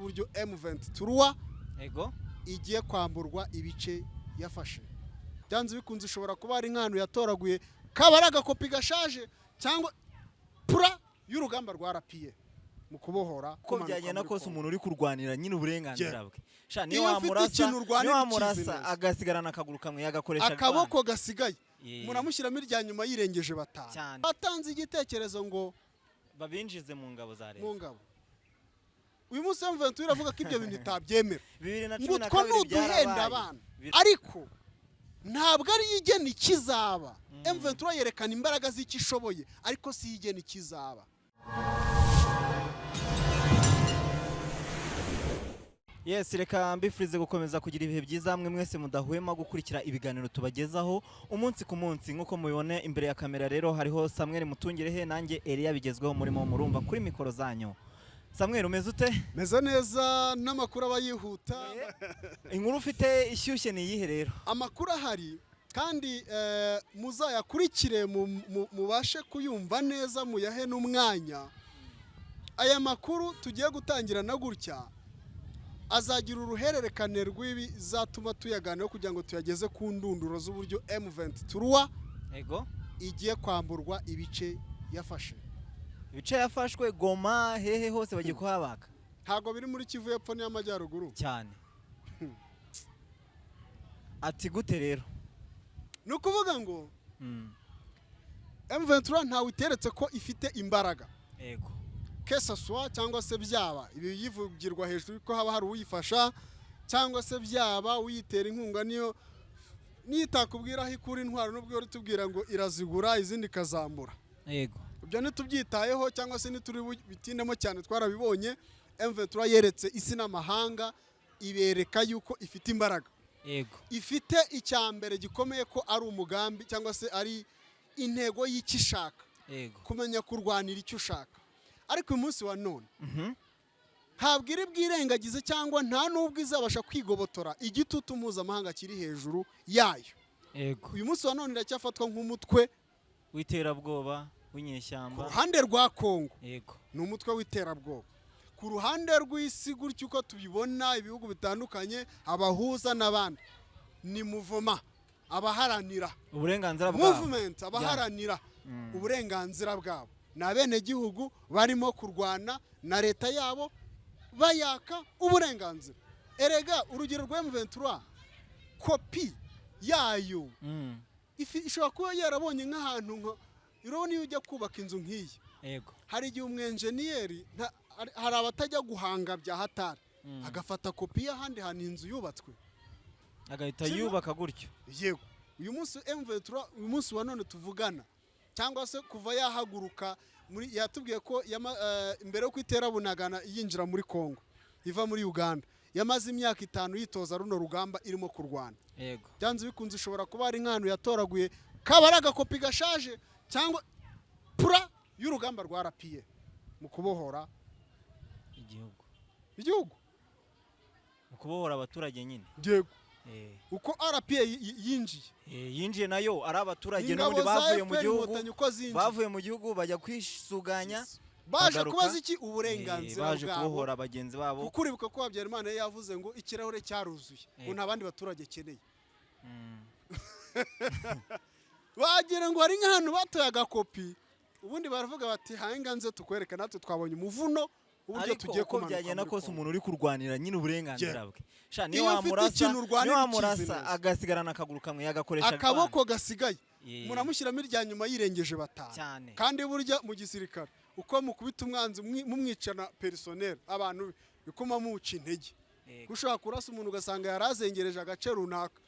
z'uburyo M23 Ego. igiye kwamburwa ibice yafashe. Byanze bikunze ishobora kuba ari nk'ahantu yatoraguye, kaba ari agakopi gashaje cyangwa plan y'urugamba rwa RPA mu kubohora Uko kumanuka byagenda muri kose, Congo. umuntu uri kurwanira nyine uburenganzira bwe, sha, niyo Iyo ufite wamurasa, ikintu urwanira, niyo wamurasa ukizi neza. agasigarana akaguru kamwe, yagakoresha Akaboko gasigaye muramushyiramo irya nyuma yirengeje batanu. Batanze igitekerezo ngo babinjize mu ngabo za leta. Mu ngabo. Uyu munsi M23 iravuga ko ibyo bintu itabyemera, bibiri na ngo cumi na utwo ni kabiri uduhenda byarabaye. abana, ariko ntabwo ariyo igena ikizaba. M23 yerekana imbaraga z'icyo ishoboye, ariko si yo igena ikizaba. Yes, reka mbifurize gukomeza kugira ibihe byiza mwe mwese mudahwema gukurikira ibiganiro tubagezaho umunsi ku munsi. Nk'uko mubibona imbere ya kamera rero hariho Samuel Mutungirehe, nanjye Elia bigezweho murimo murumva kuri mikoro zanyu. Samuel, umeze ute? Meze neza, n'amakuru aba yihuta. Inkuru ufite ishyushye ni iyihe rero? Amakuru ahari kandi muzayakurikire, mubashe kuyumva neza, muyahe n'umwanya. Aya makuru tugiye gutangira na gutya azagira uruhererekane rw'ibizatuma tuyaganiraho kugira ngo tuyageze ku ndunduro z'uburyo M23 igiye kwamburwa ibice yafashe. Ibice yafashwe, Goma, hehe hose bagiye kuhabaka. Ntabwo biri muri Kivu y'Epfo n'iy'Amajyaruguru? Cyane. Ati gute rero? Ni ukuvuga ngo M23 ntawe iteretse ko ifite imbaraga, que ce soit cyangwa se byaba ibi yivugirwa hejuru ko haba hari uyifasha, cyangwa se byaba uyitera inkunga, niyo niyo itakubwira aho ikura intwaro, nubwo ihora itubwira ngo irazigura izindi ikazambura. Ibyo ntitubyitayeho cyangwa se ntituri bitindemo cyane, twarabibonye. M23 yeretse isi n'amahanga, ibereka yuko ifite imbaraga, ifite icya mbere gikomeye ko ari umugambi cyangwa se ari intego y'icyo ishaka, kumenya kurwanira icyo ushaka. Ariko uyu munsi wa none ntabwo iri bwirengagize cyangwa nta n'ubwo izabasha kwigobotora igitutu mpuzamahanga kiri hejuru yayo. Uyu munsi wa none iracyafatwa nk'umutwe w'iterabwoba, ku w'inyeshyamba. ruhande rwa Kongo ni umutwe w'iterabwoba. Ku ruhande rw'isi gutyo uko tubibona, ibihugu bitandukanye, abahuza n'abandi, ni mouvement abaharanira uburenganzira bwabo. Movement abaharanira uburenganzira bwabo, ni abenegihugu barimo kurwana na leta yabo bayaka uburenganzira. Erega urugero rwa M23, kopi yayo ishobora kuba yarabonye nk'ahantu nka, urabona iyo ujya kubaka inzu nk'iyi, hari igihe umwenjeniyeri hari abatajya guhanga bya hatari, agafata kopi y'ahandi hantu inzu yubatswe, agahita Sibyo? yubaka gutyo. Yego. Uyu munsi M23, uyu munsi wa none tuvugana, cyangwa se kuva yahaguruka muri, yatubwiye ko mbere yo kwitera Bunagana yinjira muri Congo iva muri Uganda, yamaze imyaka 5 yitoza runo rugamba irimo kurwana. Byanze bikunze ishobora kuba ari nk'ahantu yatoraguye, kaba ari agakopi gashaje cyangwa plan y'urugamba rwa RPA mu kubohora igihugu. Igihugu. Mu kubohora abaturage nyine. Yego. Uko RPA yinjiye, Yinjiye nayo ari abaturage ingabo n'ubundi za bavuye mu FPR gihugu, Inkotanyi uko zinjiye, bavuye mu gihugu bajya kwisuganya, baje bagaruka, kubaza iki? Uburenganzira baje bwabo. kubohora bagenzi babo. Kuko uribuka ko Habyarimana yari yavuze ngo ikirahure cyaruzuye, ngo nta bandi baturage akeneye. Wagira ngo hari nk'ahantu batoye agakopi, ubundi baravuga bati: "Hanga nze tukwereke, natwe twabonye umuvuno uburyo Ariko tugiye uko kumanuka byagenda muri kose, Congo." umuntu uri kurwanira nyine uburenganzira bwe, sha, niyo Iyo ufite wamurasa, ikintu urwanira, niyo wamurasa ukizi neza. agasigarana akaguru kamwe, yagakoresha. Akaboko gasigaye muramushyiramo irya nyuma yirengeje batanu. Kandi burya mu gisirikare, uko mukubita umwanzi mumwicana personnel, abantu be, bikuma muca intege. Ushobora kurasa umuntu ugasanga yarazengereje agace runaka,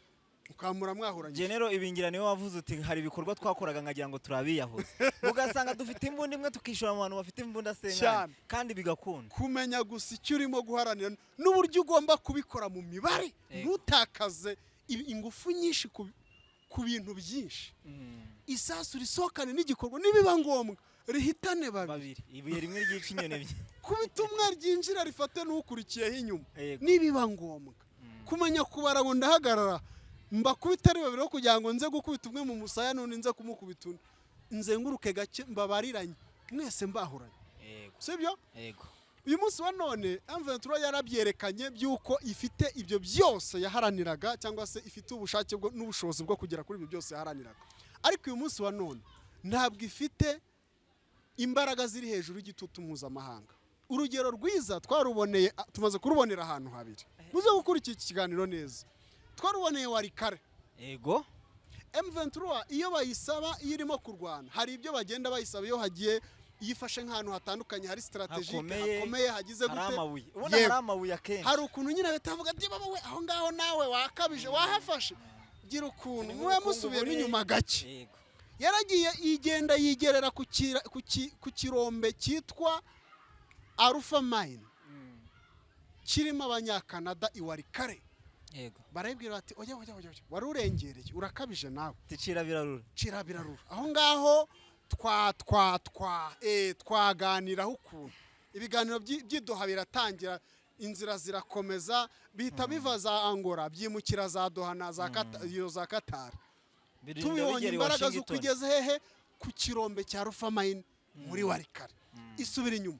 mukamura mwahuranyije. General Ibingira niwe wavuze uti: "Hari ibikorwa twakoraga nkagira ngo turabiyahuze, ugasanga dufite imbunda imwe, tukishora mu bantu bafite imbunda senkani, kandi bigakunda." Kumenya gusa icyo urimo guharanira n'uburyo ugomba kubikora mu mibare, ntutakaze ingufu nyinshi ku bintu byinshi. Isasu risohokane n'igikorwa, nibiba ngombwa rihitane babiri. Babiri, ibuye rimwe ryica inyoni ebyiri. Kubita umwe ryinjira rifate n'ukurikiyeho inyuma, nibiba ngombwa. Kumenya kubara ngo ndahagarara mbakubita ari babiri, aho kugira ngo nze gukubita umwe mu musaya n'undi nze kumukubita undi, nzenguruke gake mbabariranye mwese mbahuranye. Sibyo? Yego. Uyu munsi wa none M23 yarabyerekanye by'uko ifite ibyo byose yaharaniraga, cyangwa se ifite ubushake n'ubushobozi bwo kugera kuri ibyo byose yaharaniraga. Ariko uyu munsi wa none ntabwo ifite imbaraga ziri hejuru y'igitutu mpuzamahanga. Urugero rwiza twaruboneye, tumaze kurubonera ahantu habiri. Muze gukurikira iki kiganiro neza. Twaruboneye Walikale. M23 iyo bayisaba, iyo irimo kurwana, hari ibyo bagenda bayisaba iyo hagiye, iyo ifashe nk'ahantu hatandukanye hari stratégique, Hakomeye, hakomeye, hagize hari gute, amabuye, ubona. Yego. Hari amabuye akenshi. Hari ukuntu nyine bahita bavuga ati: "Baba we, aho ngaho nawe wakabije, wahafashe, gira ukuntu Ni mube nk'ubukungu musubiyemo inyuma gake." Yaragiye igenda yigerera ku kirombe cyitwa Alpha Mine kirimo Abanyakanada i Walikale. Barabwira bati: "Oya, oya, oya, oya, wari urengereye, urakabije nawe." Ticira birarura. Cira birarura aho ngaho, twa twa twa twaganiraho ukuntu ibiganiro by'i Doha biratangira, inzira zirakomeza, bihita biva za Angola byimukira za Doha na za iyo za Qatar. Birinda Tubibonye bigera i imbaraga z'uko Washington. igeze hehe? Ku kirombe cya Alpha Mine muri Walikale. Isubira inyuma,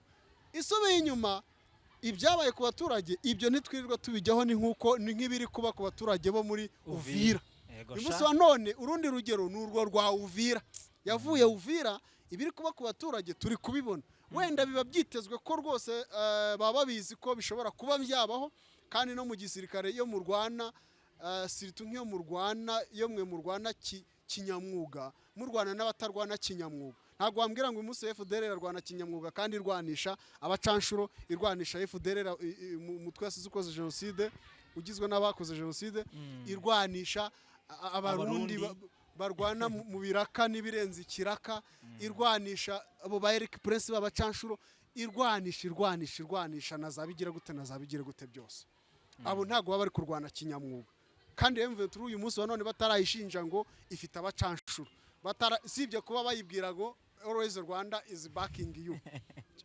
isubiye inyuma. Ibyabaye ku baturage ibyo ntitwirirwa tubijyaho, ni nk'uko ni nk'ibiri kuba ku baturage bo muri Uvira. Yego Uyu munsi sha. wa none urundi rugero ni urwo rwa Uvira. Yavuye Uvira, ibiri kuba ku baturage turi kubibona. Wenda biba byitezwe ko rwose baba babizi ko bishobora kuba byabaho, kandi no mu gisirikare iyo murwana, surtout nk'iyo murwana, iyo mwe murwana kinyamwuga, murwana n'abatarwana kinyamwuga. Ntabwo wambwira ngo uyu munsi FDLR irarwana kinyamwuga kandi irwanisha abacanshuro, irwanisha FDLR umutwe wasize ukoze jenoside, ugizwe n'abakoze jenoside, irwanisha Abarundi Abarundi. barwana mu biraka n'ibirenze ikiraka, irwanisha abo ba Eric Prince b'abacanshuro, irwanisha, irwanisha, irwanisha na za bigira gute na za bigira gute byose. Abo ntabwo baba bari kurwana kinyamwuga. Kandi M23 uyu munsi wa none batarayishinja ngo ifite abacanshuro, batara, sibye kuba bayibwira ngo "Always Rwanda is backing you",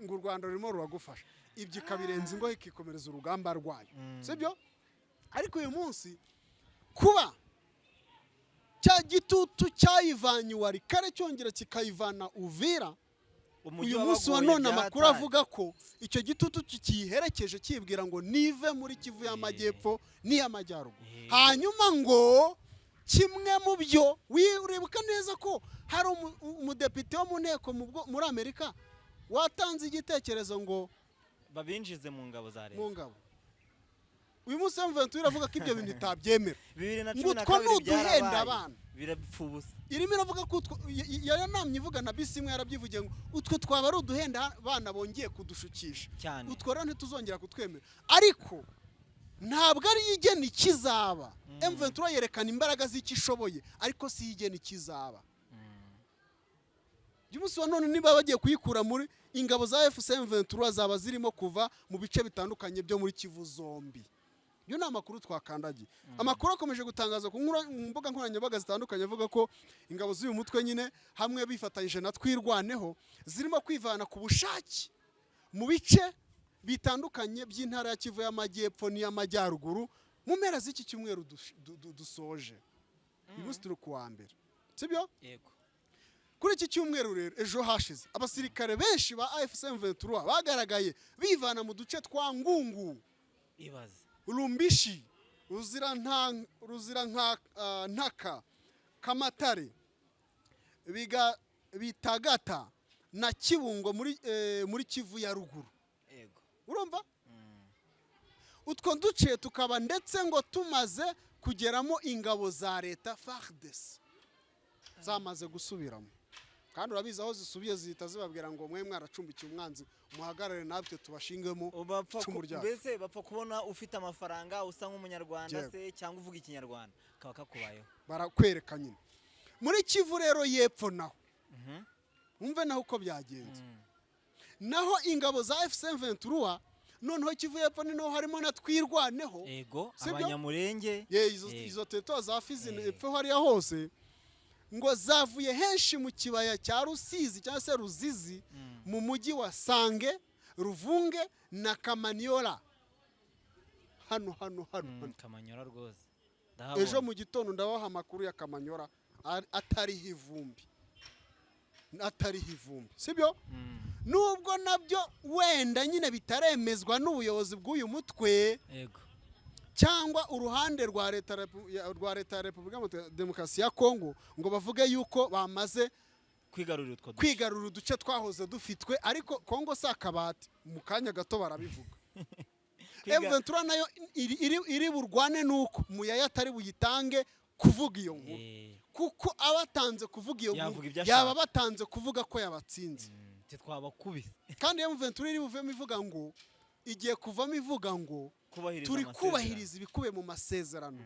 ngo u Rwanda rurimo ruragufasha, ibyo ikabirenza ingohe, ikikomereza urugamba rwayo, sibyo? Ariko uyu munsi kuba cya gitutu cyayivanye Walikale cyongera kikayivana Uvira, Umujyi uyu munsi wa wabagoye none amakuru byatari. avuga ko icyo gitutu kiyiherekeje kibwira ngo nive muri Kivu y'Amajyepfo n'iy'Amajyaruguru. Hanyuma ngo kimwe mu byo uribuka neza ko hari umudepite wo mu nteko muri Amerika watanze igitekerezo ngo babinjize mu ngabo za mu leta. ngabo. Uyu munsi M23 iravuga ko ibyo bintu itabyemera, bibiri na ngo cumi na utwo ni kabiri uduhenda byarabaye abana. Birapfa ubusa. Irimo iravuga ko utwo yaranamye ivuga na bisi imwe yarabyivugiye ngo utwo twaba ari uduhenda abana bongeye kudushukisha. Cyane. Utwo rero ntituzongera kutwemera. Ariko ntabwo ari yo igena ikizaba. M23 yerekana imbaraga z'icyo ishoboye, ariko si yo igena ikizaba. Uyu munsi wa none niba bagiye kuyikura muri ingabo za AFC M23 zaba zirimo kuva mu bice bitandukanye byo muri Kivu zombi. Yo ni amakuru twakandagiye. Amakuru akomeje gutangaza ku mbuga nkoranyambaga zitandukanye avuga ko ingabo z'uyu mutwe nyine hamwe bifatanyije na Twirwaneho zirimo kwivana ku bushake mu bice bitandukanye by'intara ya Kivu y'Amajyepfo n'iy'Amajyaruguru mu mpera z'iki cyumweru dusoje. Uyu munsi turi ku wa mbere, sibyo? Yego. Kuri iki cyumweru rero, ejo hashize, abasirikare benshi ba AFC M23 bagaragaye bivana mu duce twa Ngungu, Ibaze. Rumbishi, Ruzira nka Ntaka, Kamatare, Biga, Bitagata na Kibungo muri Kivu ya Ruguru. Urumva utwo duce tukaba ndetse ngo tumaze kugeramo ingabo za leta FARDC zamaze gusubiramo. Kandi urabizi, aho zisubiye zihita zibabwira ngo: "Mwe mwaracumbikiye umwanzi, muhagarare natwe tubashingemo Bapfa icumu ryacu." Mbese bapfa kubona ufite amafaranga, usa nk'Umunyarwanda Yego. se cyangwa uvuga Ikinyarwanda, kaba kakubayeho. Barakwereka nyine. Muri Kivu rero y'Epfo naho, wumve naho uko byagenze. Naho ingabo za AFC 23, noneho Kivu y'Epfo ni naho harimo na Twirwaneho. Sibyo? Abanyamurenge. Ye, izo, Yego. izo territoire za Fizi epfo hariya hose ngo zavuye henshi mu kibaya cya Rusizi cyangwa se Ruzizi, mu mujyi wa Sange, Ruvunge na Kamanyola, hano hano hano hano. Kamanyora rwose. Ejo Ndahabona. mu gitondo ndabaha amakuru ya Kamanyora atariho ivumbi, atariho ivumbi, sibyo? Nubwo nabyo wenda nyine bitaremezwa n'ubuyobozi bw'uyu mutwe cyangwa uruhande rwa leta ya Repubulika ya Demokarasi ya Kongo ngo bavuge yuko bamaze kwigarurira utwo duce. Kwigarurira uduce twahoze dufitwe. Ariko Kongo si akabati, mu kanya gato barabivuga. M23 nayo iri burwane nuko Muyaya atari buyitange kuvuga iyo nkuru, kuko abatanze kuvuga iyo Yavuga nkuru ibyo ashaka. yaba batanze kuvuga ko yabatsinze. Twabakubise. Kandi M23 iri buvemo ivuga ngo, igiye kuvamo ivuga ngo kubahiriza turi amasezerano. Kubahiriza ibikubiye mu masezerano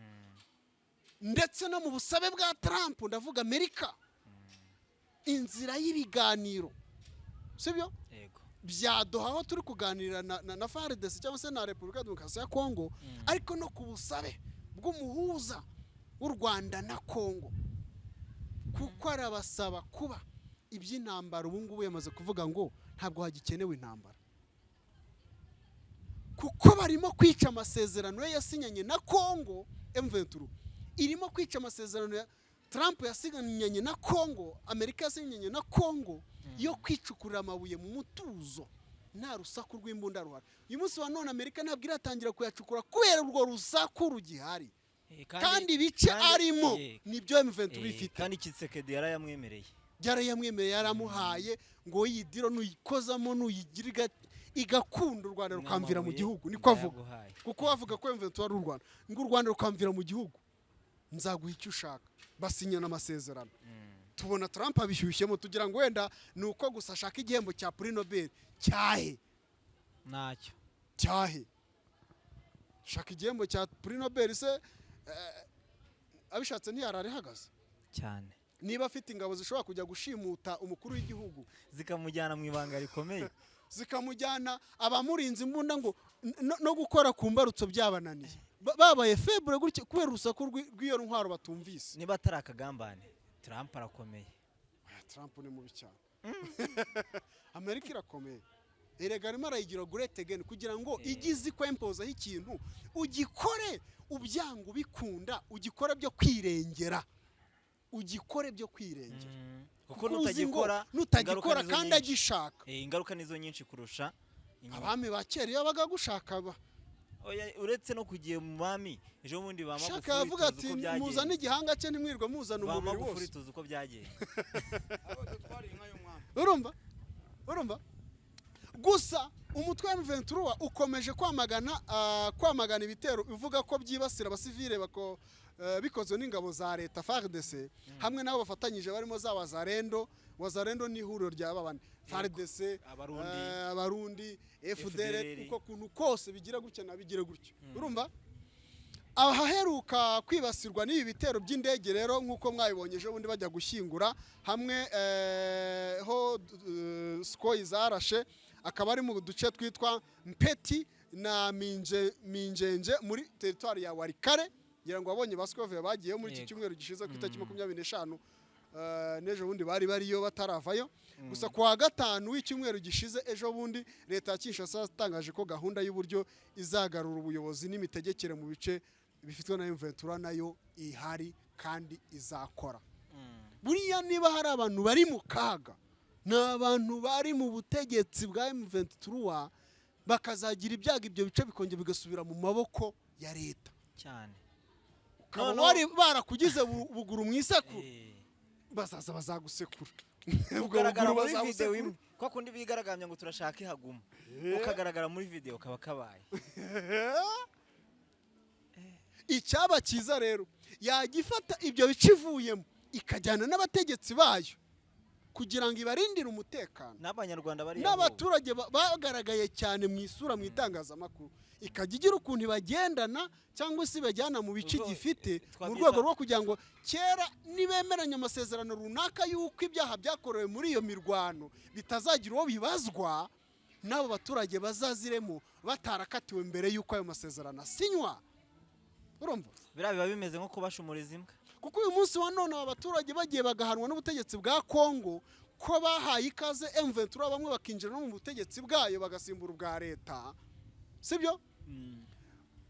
ndetse no mu busabe bwa Trump, ndavuga Amerika, inzira y'ibiganiro, sibyo? Yego. Byaduha aho turi kuganira na FARDC cyangwa se na Repubulika ya Demokarasi ya Kongo, ariko no ku busabe bw'umuhuza w'u Rwanda na Kongo, kuko arabasaba kuba iby'intambara. Ubu ngubu yamaze kuvuga ngo ntabwo hagikenewe intambara, kuko barimo kwica amasezerano ye yasinyanye na Kongo. M23 irimo kwica amasezerano ya Trump yasinyanye na Kongo, Amerika yasinyanye na Kongo, yo kwicukurira amabuye mu mutuzo, nta rusaku rw'imbunda ruhari. Uyu munsi wa none Amerika ntabwo iratangira kuyacukura kubera urwo rusaku rugihari. Kandi ibice arimo nibyo M23 ifite. Kandi Tshisekedi yarayamwemereye. Byarayamwemereye, yaramuhaye ngo iyi deal nuyikozamo, nuyigira igakunda, u Rwanda rukamvira mu N'amabuye gihugu, niko avuga. ndayaguhaye. Kuko bavuga ko M23 ari u Rwanda, ngo u Rwanda rukamvira mu gihugu, nzaguha icyo ushaka. Basinyana amasezerano, tubona Trump abishyushyemo, tugira ngo wenda ni uko gusa ashaka igihembo cya Prix Nobel cyahe. Ntacyo. Cyahe, shaka igihembo cya Prix Nobel se, abishatse ntiyarara ihagaze? Cyane. Niba afite ingabo zishobora kujya gushimuta umukuru w'igihugu, zikamujyana mu ibanga rikomeye, zikamujyana abamurinze imbunda ngo no gukora ku mbarutso byabananiye, babaye faible gutyo kubera urusaku rw'iyo ntwaro batumvise. Niba atari akagambane, Trump arakomeye. Oya, Trump ni mubi cyane. Amerika irakomeye erega, arimo arayigira great again kugira ngo ijye izi kwempozaho ikintu, ugikore ubyanga ubikunda, ugikore byo kwirengera, ugikore byo kwirengera. Kuko Kuko uzi ngo nutagikora, nutagikora ingaruka nizo kandi nyinshi. agishaka. Ingaruka nizo nyinshi kurusha inyuma. Abami ba kera iyo babaga gushaka Oya, uretse no kugiye mu bami, ejo bundi ba shaka Magufuli yavuga tuzi ati uko byagenze. Muzane igihanga cye, ntimwirwe muzana Ba umubiri Magufuli wose. tuzi uko byagenze. Abo dutwara inka y'umwami. Urumva gusa umutwe wa M23 ukomeje kwamagana ibitero uvuga ko byibasira abasivile bikozwe n'ingabo za leta FARDC hamwe n'abo bafatanyije barimo za Wazalendo. Wazalendo ni ihuriro rya babandi FARDC, Abarundi. Abarundi, FDL, FDLR. uko kuntu kose bigira gutya na bigira gutyo. Urumva ahaheruka kwibasirwa n'ibi bitero by'indege rero, nk'uko mwabibonye ejo bundi bajya gushyingura hamwe, ho Sukhoi zarashe, akaba ari mu duce twitwa Mpeti na Minjenje muri teritwari ya Walikale. Ngira ngo wabonye ba Scovia bagiyeyo muri iki cyumweru gishize ku itariki 25, n'ejo bundi bari bariyo bataravayo. Gusa ku wa gatanu w'icyumweru gishize, ejo bundi, leta ya Kinshasa yatangaje ko gahunda y'uburyo izagarura ubuyobozi n'imitegekere mu bice bifitwe na M23 nayo ihari kandi izakora. Buriya niba hari abantu bari mu kaga, ni abantu bari mu butegetsi bwa M23, bakazagira ibyago ibyo bice bikongera bigasubira mu maboko ya leta, cyane. Ukaba wari barakugize buguru mu isekuru, bazaza bazagusekura. Ubwo ugaragara buguru muri video bazabusekura. imwe kwa kundi bigaragambya ngo turashaka ihaguma, ukagaragara muri video kaba kabaye. Icyaba cyiza rero, yajya ifata ibyo bice ivuyemo ikajyana n'abategetsi bayo kugira ngo ibarindire umutekano n'abanyarwanda bari n'abaturage bagaragaye cyane mu isura mu itangazamakuru, ikajya igira ukuntu ibagendana cyangwa se ibajyana mu bice Ubwo, igifite mu rwego rwo kugira ngo kera nibemeranya amasezerano runaka y'uko ibyaha byakorewe muri iyo mirwano bitazagira uwo bibazwa, n'abo baturage bazaziremo batarakatiwe mbere y'uko ayo masezerano asinywa. Urumva? Biriya biba bimeze nko kubashumuriza imbwa. Kuko uyu munsi wa none aba baturage bagiye bagahanwa n'ubutegetsi bwa Kongo ko bahaye ikaze M23, bamwe bakinjira no mu butegetsi bwayo bagasimbura ubwa leta, sibyo?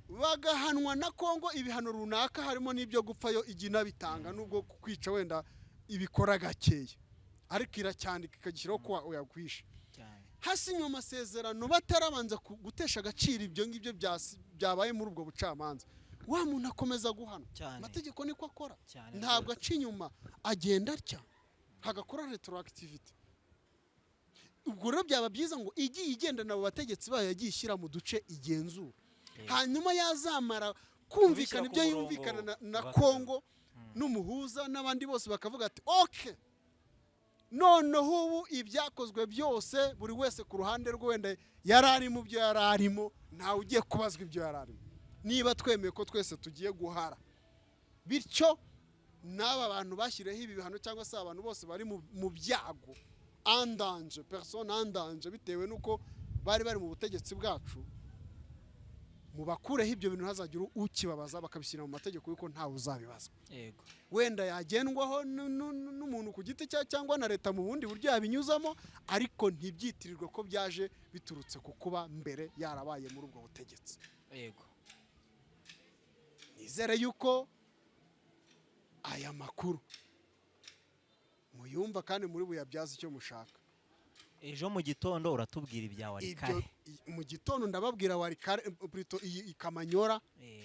Bagahanwa na Kongo ibihano runaka, harimo n'ibyo gupfayo ijya inabitanga, nubwo kwica wenda ibikora gakeya, ariko iracyandika ikagishyiraho ko yakwishe. Cyane. Hasinywe amasezerano batarabanza gutesha agaciro ibyo ngibyo byabaye muri ubwo bucamanza, wa muntu akomeza guhanwa. Amategeko niko akora. Ntabwo aca inyuma, agenda atya, hagakora retroactivity. Ubwo rero byaba byiza ngo igiye igendana abo bategetsi bayo yagiye ishyira mu duce igenzura, hanyuma yazamara kumvikana Kubishyira ibyo ku murongo yumvikana na bakaza. Kongo n'umuhuza n'abandi bose, bakavuga ati: "OK, noneho ubu ibyakozwe byose, buri wese ku ruhande rwe wenda yari ari mu byo yari arimo, ntawe ugiye kubazwa ibyo yari arimo, niba twemeye ko twese tugiye guhara." Bityo n'aba bantu bashyiriweho ibi bihano cyangwa se abantu bose bari mu byago, en danger, personne en danger, bitewe n'uko bari bari mu butegetsi bwacu, mubakureho ibyo bintu, ntihazagire ukibabaza. Bakabishyira mu mategeko y'uko ntawe uzabibazwa. Wenda yagendwaho n'umuntu ku giti cye cyangwa na leta mu bundi buryo yabinyuzamo, ariko ntibyitirirwe ko byaje biturutse ku kuba mbere yarabaye muri ubwo butegetsi. Nizere yuko aya makuru muyumva kandi muri buyabyaze icyo mushaka. Ejo mu gitondo uratubwira ibya Ibyo Walikale. Mu gitondo ndababwira Walikale, plutôt iyi Ikamanyora,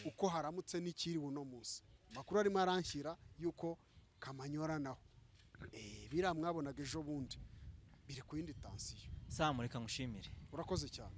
uko haramutse n'ikiri uno munsi. Amakuru arimo aranshyira yuko Kamanyora naho biriya mwabonaga ejo bundi biri ku yindi tansiyo. Samu, reka ngushimire. Urakoze cyane.